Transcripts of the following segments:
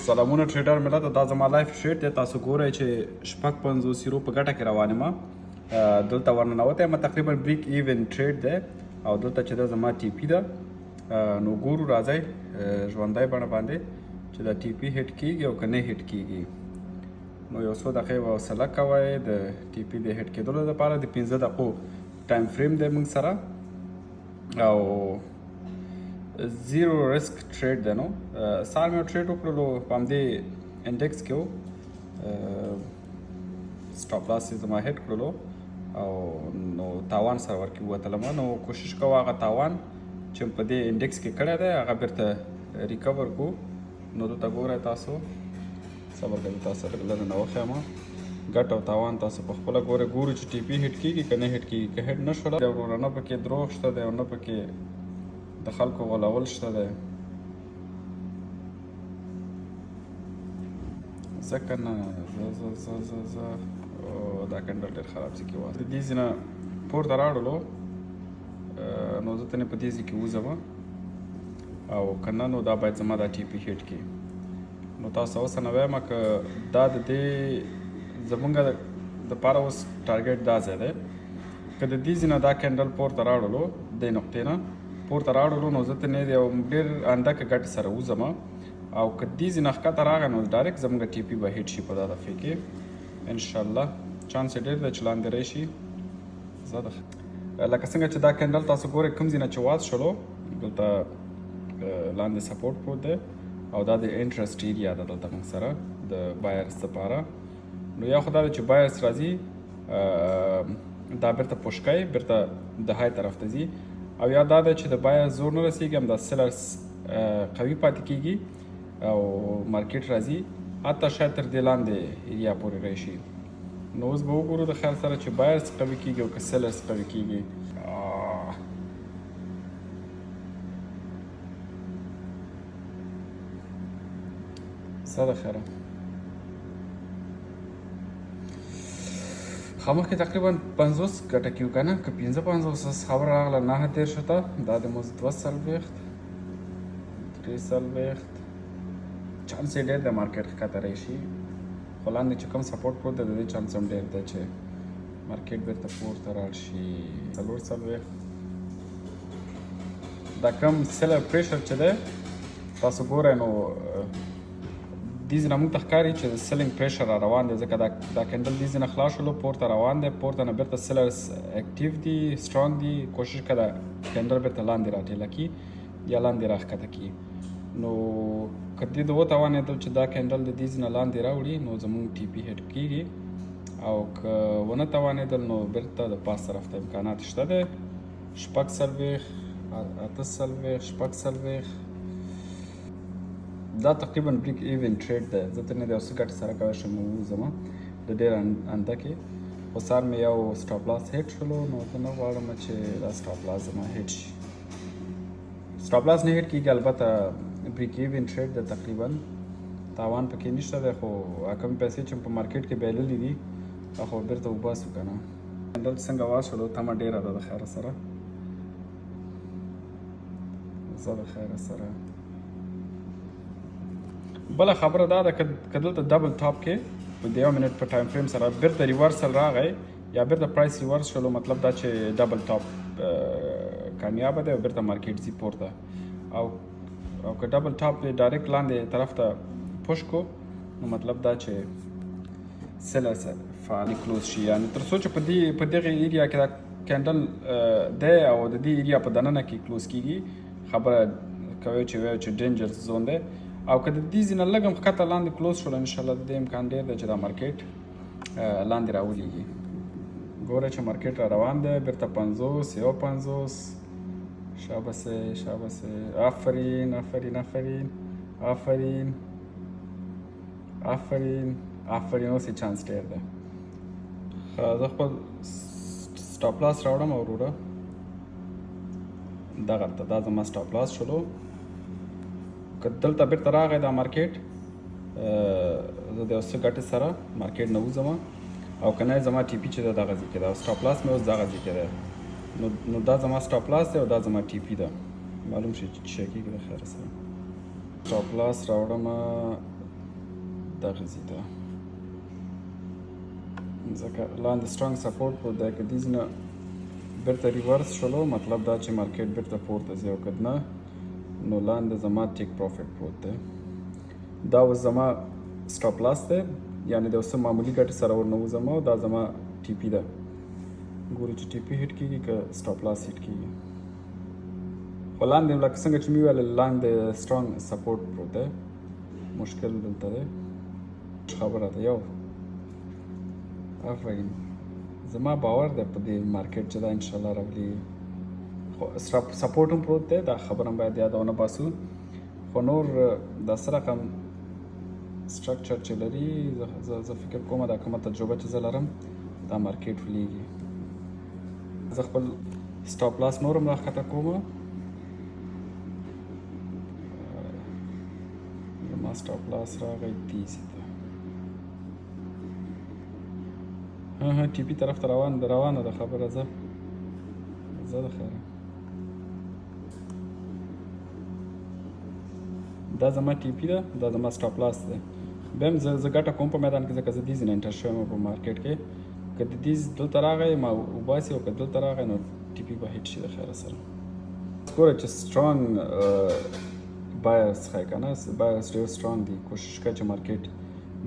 سلامونه trader ملت، دا زما live trade دی. تاسو ګورئ چې 56 یورو په ګټه کې روان یم. دلته ورننوتی یم، تقریبا break even trade دی او دلته چې دا زما TP ده. نو ګورو، راځئ ژوندی بڼه باندې چې دا TP hit کیږي او که نه hit کیږي. نو یو څو دقیقې به حوصله کوئ د TP د hit کېدلو لپاره. د 5 دقیقو time frame دی موږ سره او zero risk trade دی. نو سهار مې trade وکړلو، په همدې index کې و. stop loss یې زما hit کړلو او نو تاوان سره ورکې ووتلم. نو کوشش کوه هغه تاوان چې په دې index کې کړی دی، هغه بیرته recover کو. نو دلته ګورئ تاسو، صبر کوئ، تاسو لږ لږ نه وښیم. ګټه او تاوان تاسو په خپله ګورئ. ګورو چې TP hit کیږي که نه hit کیږي. که hit نه شوله وروره، نه پکې دروغ شته دی او نه پکې د خلکو غولول شته دی، ځکه نه زه زه زه زه زه او دا candle ډېر خراب ځای کې وه. د دې ځای نه پورته راوړلو، نو زه ترې په دې ځای کې وځم او که نه نو دا باید زما دا TP hit کړي. نو تاسو اوس نه وایم که دا د دې زمونږ د پاره اوس target دا ځای دی. که د دې ځای نه دا candle پورته راوړلو، دې نقطې نه پورته راوړلو، نو زه ترې یو ډېر اندکه ګټې سره وځم او که دې ځای نه ښکته راغی، نو direct زمونږ TP به hit شي په دا دفعې کې انشاءالله. چانس یې ډېر دی چې لاندې راشي. زه د لکه څنګه چې دا candle تاسو ګورئ، کوم ځای نه چې واز شولو، دلته لاندې support پروت دی او دا د interest area ده دلته موږ سره د buyers لپاره. نو یا خو دا ده چې buyers راځي، دا بیرته push کوي، بیرته د high طرف ته ځي، او یا دا ده چې د buyers زور نه رسیږي، هم دا sellers قوي پاتې کیږي او market راځي، حتی شاید تر دې لاندې area پورې راشي. نو اوس به وګورو د خیر سره چې buyers قوي کیږي او که sellers قوي کیږي. آه. څه د خیره خامخ کې تقریبا 50 ګټه کیو که نه که 55. اوس خبره راغله 39 ته. دا د موز 42، 43. چانس یې ډېر دی market ښکته راشي، خو لاندې چې کوم support پروت دی، د دې چانس هم ډېر دی چې market بیرته پورته راړ شي. 44. دا کوم seller pressure چې دی، تاسو ګورئ، نو دې ځای نه موږ ته ښکاري چې د selling pressure را روان دی، ځکه دا candle دې ځای نه خلاص شولو، پورته روان دی. پورته نه بیرته sellers active دي، strong دي، کوشش کوي دا candle بیرته لاندې راټیله کړي یا لاندې راښکته کړي. نو که دې د وتوانېدل چې دا candle د دې ځای نه لاندې راوړي، نو زموږ TP hit کیږي او که ونه توانېدل، نو بیرته د پاس طرف ته امکانات شته دی. 46، 48، 46. دا تقریبا break even trade دی. زه ترې نه د یو څه ګټې سره کولی شم ووځم د ډېر اندکې، خو سهار مې یو stop loss hit شولو. نو زه نه غواړم چې دا stop loss زما hit شي. stop loss نه hit کیږي، البته break even trade دی، تقریبا تاوان پکې نشته دی، خو کوم پیسې چې په market کې بایللې دي، هغه خو بیرته وباسو که نه. candle څنګه واشلو، تمه ډېره ده د خیره سره. زه د خیره سره بله خبره دا ده که دلته double top کې په د یو minute په time frame سره بیرته reversal راغی یا بیرته price reverse شولو، مطلب دا چې double top کامیابه دی او بیرته market ځي پورته. او که double top direct لاندې طرف ته push کو، نو مطلب دا چې sellers فعالي close شي. یعنی تر څو چې په دې په دغه area کې دا candle دی او د دې area په دننه کې close کیږي، خبره کوي چې وایي چې danger zone دی. او که د دې ځای نه لږ هم ښکته لاندې close شول، انشاءالله د دې امکان ډېر دی چې دا market لاندې راولېږي. ګوره چې market را روان دی بیرته 50، 51. شابسه، شابسه، آفرین، آفرین، آفرین، آفرین، آفرین، آفرین. اوس یې چانس ډېر دی. ښه، زه خپل stop loss راوړم وروره دغلته. دا زما stop loss شولو. که دلته بیرته راغی دا market، زه د یو څه ګټې سره market نه وځم او که نه، زما TP چې ده دغه ځای کې ده او stop loss مې اوس دغه ځای کې دی. نو دا زما stop loss دی او دا زما TP ده. معلوم شي چې څه کېږي د خیره سره. stop loss راوړم. دغه ځای ته، ځکه لاندې strong support پروت دی. که دې ځای نه بیرته reverse شولو، مطلب دا چې market بیرته پورته ځي، او که نه نو لاندې زما take profit پروت دی. دا اوس زما stop loss دی، یعنې د یو څه معمولي ګټې سره ورنه وځم، او دا زما TP ده. ګورو چې TP hit کېږي که stop loss hit کېږي. خو لاندې لکه څنګه چې مې وویل، لاندې strong support پروت دی. مشکل دلته دی، خبره ده. یو آفرین، زما باور دی په دې market چې دا انشاءالله راولي. خو support هم پروت دی، دا خبره هم باید یاده ونه باسو. خو نور دا څه رقم structure چې لري، زه فکر کوم دا کومه تجربه چې زه لرم، دا market ولیږي. زه خپل stop loss نور هم راښکته کوم. زما stop loss راغی دې ځای ته. ها، TP طرف ته روان ده، روانه ده خبره. زه د خیره. دا زما TP ده، دا زما stop loss دی. بیا هم زه ګټه کوم په میدان کې، ځکه زه دې ځای نه enter شوی یم په market کې. که د دې دلته راغی ما وباسي، او که دلته راغی نو TP به hit شي د خیره سره. ګوره چې strong buyers ښایي که نه، buyers ډېر strong دي، کوشش کوي چې market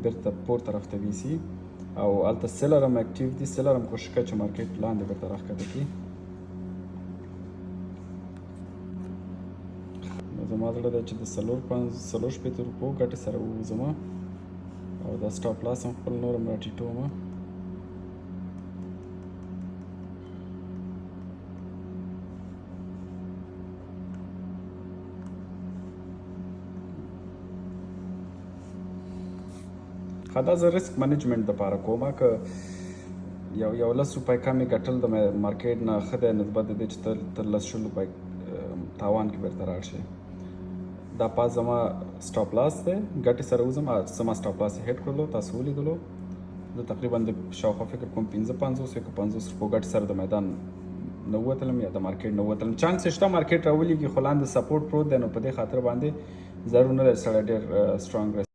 بیرته پور طرف ته بیسي، او هلته seller هم active دي، seller هم کوشش کوي چې market لاندې بیرته راښکته کړي. نو زما زړه دی چې د 64 روپو ګټې سره ووځم، او دا stop loss هم خپل نور هم راټیټوم. ښه، دا زه risk management دپاره کوم. که یو لس روپۍ کمې ګټل د market نه ښه دی نسبت د دې چې تر لس شل روپۍ تاوان کې بیرته راړ شي. دا پاس زما stop loss دی، ګټې سره وځم. زما stop loss یې hit کړلو، تاسو ولیدلو. زه تقریبا د شاوخوا فکر کوم 55 یا که 50 روپو ګټې سره د میدان نه ووتلم یا د market نه ووتلم. چانس یې شته market راولېږي، خو لاندې support پروت دی، نو په دې خاطر باندې ضرور نه دی سړی ډېر strong.